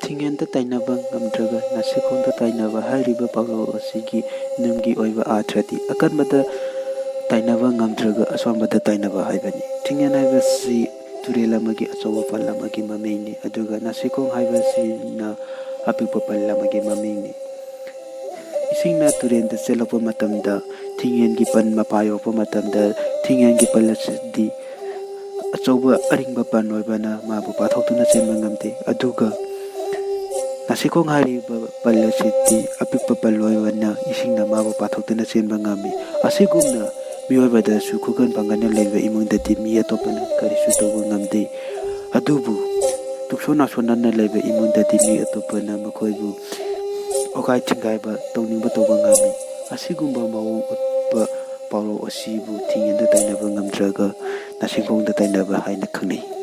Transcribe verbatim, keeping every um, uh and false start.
ꯊꯤꯡꯉꯦꯟꯗ ꯇꯥꯏꯅꯕ ꯉꯝꯗ꯭ꯔꯒ ꯅꯥꯁꯤꯈꯣꯡꯗ ꯇꯥꯏꯅꯕ ꯍꯥꯏꯔꯤꯕ ꯄꯥꯎꯔꯧ ꯑꯁꯤꯒꯤ ꯅꯨꯡꯒꯤ ꯑꯣꯏꯕ ꯑꯥꯔꯊꯗꯤ ꯑꯀꯟꯕꯗ ꯇꯥꯏꯅꯕ ꯉꯝꯗ꯭ꯔꯒ ꯑꯁꯣꯟꯕꯗ ꯇꯥꯏꯅꯕ ꯍꯥꯏꯕꯅꯤ꯫ ꯊꯤꯡꯉꯦꯟ ꯍꯥꯏꯕꯁꯤ ꯇꯨꯔꯦꯜ ꯑꯃꯒꯤ ꯑꯆꯧꯕ ꯄꯜ ꯑꯃꯒꯤ ꯃꯃꯤꯡꯅꯤ, ꯑꯗꯨꯒ ꯅꯥꯁꯤꯈꯣꯡ ꯍꯥꯏꯕꯁꯤꯅ ꯑꯄꯤꯛꯄ ꯄꯜ ꯑꯃꯒꯤ ꯃꯃꯤꯡꯅꯤ꯫ ꯏꯁꯤꯡꯅ ꯇꯨꯔꯦꯜꯗ ꯆꯦꯜꯂꯛꯄ ꯃꯇꯝꯗ, ꯊꯤꯡꯉꯦꯟꯒꯤ ꯄꯜ ꯃꯄꯥ ꯌꯧꯔꯛꯄ ꯃꯇꯝꯗ, ꯊꯤꯡꯉꯦꯟꯒꯤ ꯄꯜ ꯑꯁꯤꯗꯤ ꯑꯆꯧꯕ ꯑꯔꯤꯡꯕ ꯄꯜ ꯑꯣꯏꯕꯅ ꯃꯥꯕꯨ ꯄꯥꯊꯣꯛꯇꯨꯅ ꯆꯦꯟꯕ ꯉꯝꯗꯦ꯫ ꯑꯗꯨꯒ ꯅꯥꯁꯤꯈꯣꯡ ꯍꯥꯏꯔꯤꯕ ꯄꯜ ꯑꯁꯤꯗꯤ ꯑꯄꯤꯛꯄ ꯄꯜ ꯑꯣꯏꯕꯅ ꯏꯁꯤꯡꯅ ꯃꯥꯕꯨ ꯄꯥꯊꯣꯛꯇꯨꯅ ꯆꯦꯟꯕ ꯉꯝꯃꯤ꯫ ꯑꯁꯤꯒꯨꯝꯅ ꯃꯤꯑꯣꯏꯕꯗꯁꯨ ꯈꯨꯒꯟ ꯄꯥꯡꯒꯟꯅ ꯂꯩꯕ ꯏꯃꯨꯡꯗꯗꯤ ꯃꯤ ꯑꯇꯣꯞꯄꯅ ꯀꯔꯤꯁꯨ ꯇꯧꯕ ꯉꯝꯗꯦ꯫ ꯑꯗꯨꯕꯨ ꯇꯨꯛꯁꯣꯟ ꯅꯥꯁꯣꯟꯅꯅ ꯂꯩꯕ ꯏꯃꯨꯡꯗꯗꯤ ꯃꯤ ꯑꯇꯣꯞꯄꯅ ꯃꯈꯣꯏꯕꯨ ꯑꯣꯒꯥꯏ ꯊꯤꯡꯒꯥꯏꯕ ꯇꯧꯅꯤꯡꯕ ꯇꯧꯕ ꯉꯝꯃꯤ꯫ ꯑꯁꯤꯒꯨꯝꯕ ꯃꯑꯣꯡ ꯎꯠꯄ ꯄꯥꯎꯔꯧ ꯑꯁꯤꯕꯨ ꯊꯤꯡꯉꯦꯟꯗ ꯇꯥꯏꯅꯕ ꯉꯝꯗ꯭ꯔꯒ ꯅꯥꯁꯤꯈꯣꯡꯗ ꯇꯥꯏꯅꯕ ꯍꯥꯏꯅ ꯈꯪꯅꯩ꯫